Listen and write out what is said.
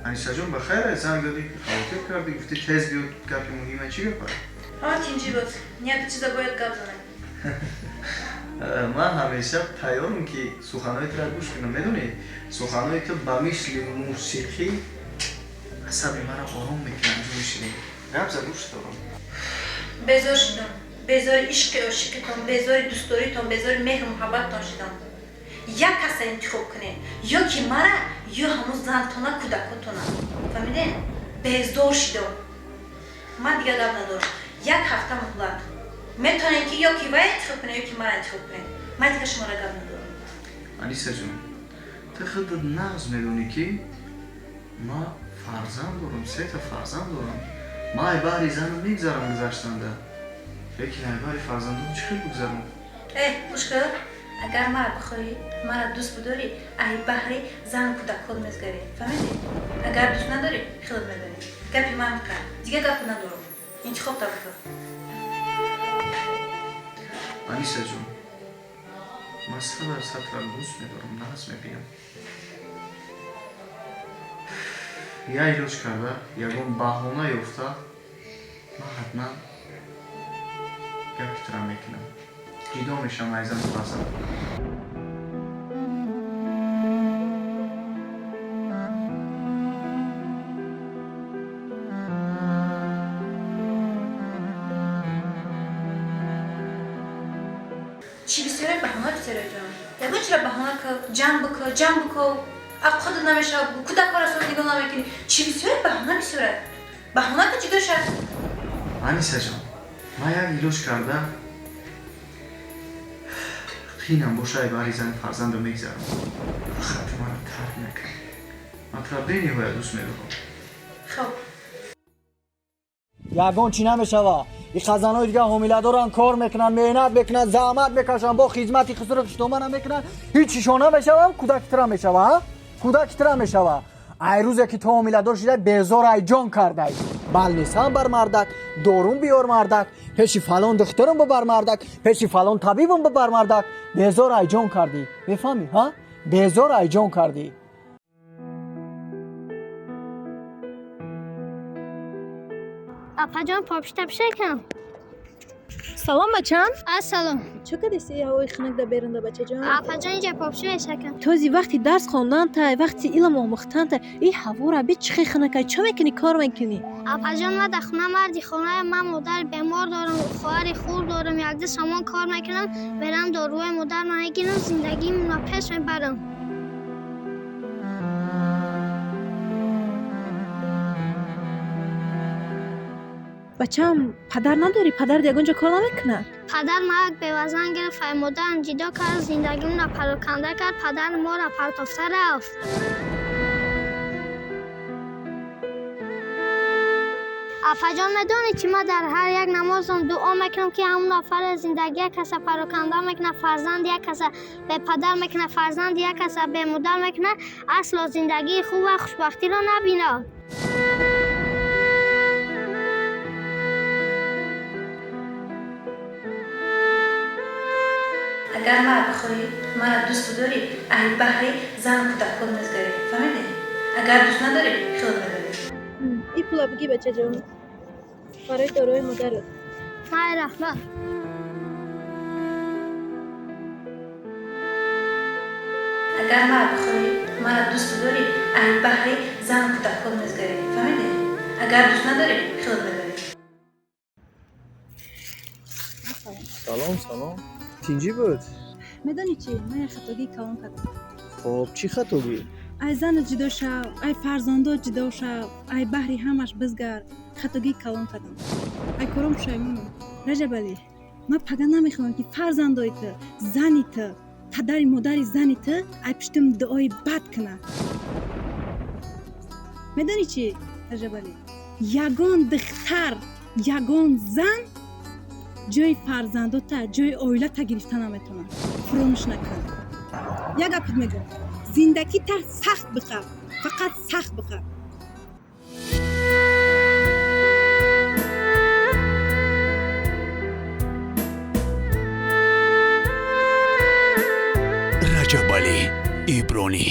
Анисаҷон, ба хайр, занг додӣ, хавотир кардӣ, гуфтӣ тез биё, гапи муҳима, чӣ гапа? Ҳама тинҷӣ буд. Нияту чиза бояд гап занем. Ман ҳамеша тайёрам, ки суханҳои туро гӯш кунам. Медонӣ, суханҳои ту ба мисли мусиқӣ асаби маро ором мекунад, ҷони ширин. Гап за, гӯш дорам. Безор шудам. Безори ишқи ошиқитон, безори дӯстдоритон, безори меҳру муҳаббаттон шудам. Як каса интихоб кунед, ё ки мара, ё ҳамун зантона, кӯдакотона. Фаҳмидем? Безор шудам. Ман дигар гап надорам. Як ҳафта муҳлат. Метавонед, ки ё ки вай интихоб кунед, ё ки мара интихоб кунед. Ман дигар шуморо гап надорам. Анисаҷон, ту худат нағз медонӣ, ки ман фарзанд дорам, сета фарзанд дорам. Ман ай баҳри занам мегзарам гузаштанда, лекин ай баҳри фарзандон чӣ хел бигзарам? Э, гӯш кун, агар мара бихоҳӣ, мара дӯст бидорӣ, ай баҳри зану кӯдакот мезгарӣ. Фаҳмидӣ? Агар дӯст надорӣ, хелот медонӣ. Гапи ман кар, дигар гапо надорам. Интихоб та бикун. Анисаҷон, ман 100% туро дӯст медорам, нағз мебинам. Я илоҷ карда, ягон баҳона ёфта, ман ҳатман гапи туро мекунам, ҷидо мешавам ай зану фарзанд. Чӣ бисёре баҳона, бисёраҷон? Ягон чиро баҳона ку, ҷанг бику, ҷанг бику, худат намешавад, кӯдакҳоро соз нигоҳ намекунӣ. Чӣ бисёре баҳона, бисёре баҳона ку, ҷудо шав. Анисаҷон, ман як илоҷ карда, қинам боша, ай баҳри зани фарзандро мегзарам. Фақат ту маро тарк накун. Ман туро бениҳоят дӯст медорам. Хоб. Ягон чӣ намешава. И хазанои дига ҳомиладоранд, кор мекунанд, меҳнат мекунанд, заҳмат мекашанд, бо хизмати хусуро хиштомана мекунанд, ҳеҷ чишон намешава, кӯдаки тира мешава, кӯдаки тира мешава. Ай рӯзе ки ту ҳомиладор шидай, безор ай ҷон кардай. Балнисам бар мардак, дорум биёр мардак, пеши фалон духтурум бибар мардак, пеши фалон табибум бибар мардак. Безор ай ҷон кардӣ, мефаҳмӣ, ҳа? Безор ай ҷон кардӣ. Апаҷон, попшта пишакам. Салом, бачам. Ассалом. Чӣ кардеси ҳавои хунук да берунда, бачаҷон? Апаҷон, инҷа попши мешакам. Този вақти дарс хондан тай, вақти илм омӯхтан тай, и ҳавора би чӣ хел хунукай, чӣ мекунӣ, кор мекунӣ? Апаҷон, ман дар хона марди хонаям, ман модари бемор дорам, хоҳари хурд дорам, якду сомон кор мекунам, берам доруҳои модарро мегирам, зиндагиамонро пеш мебарам. Бачам, падар надорӣ? Падар ягон ҷо кор намекунад? Падар марг бевазан гирифт, ай модарам ҷидо кард, зиндагимонро пароканда кард, падар моро партофта рафт. Апаҷон, медонӣ, ки ман дар ҳар як намозам дуо мекунам, ки ҳамон нафаре зиндагӣ як каса пароканда мекунад, фарзанди як каса бепадар мекунад, фарзанди як каса бемодар мекунад, асло зиндагии хуб ва хушбахтиро набинад. Агар мара бихоҳӣ, мара дӯст бидорӣ, ай баҳри зану кӯдакот мезгарӣ. Фаҳмидӣ? Агар дӯст надорӣ, хелот медонӣ. И пула бигӣ, бачаҷон, барои дорои модарат. Май, раҳмат. Агар мара бихоҳӣ, мара дӯст бидорӣ, ай баҳри зану кӯдакот мезгарӣ. Фаҳмидӣ? Агар дӯст надорӣ, хелот медонӣ. Салом, салом. Тинҷӣ буд? Медонӣ чӣ, ман як хатогии калон кардам. Хоб, чӣ хатогӣ? Ай занат ҷудо шав, ай фарзандот ҷудо шав, ай баҳри ҳамаш бизгар. Хатогии калон кардам, ай кором пушаймонам. Раҷабалӣ, ман пага намехоҳам, ки фарзандои ту, зани ту, падари модари зани ту ай пуштим дуои бад кунад. Медонӣ чӣ, Раҷабалӣ, ягон духтар, ягон зан ҷои фарзандота, ҷои оилата гирифта наметавонад. Фуромӯш накун. Як гапит мегӯям: зиндагита сахт биқаб, фақат сахт биқаб. Раҷабалӣ Ибронӣ.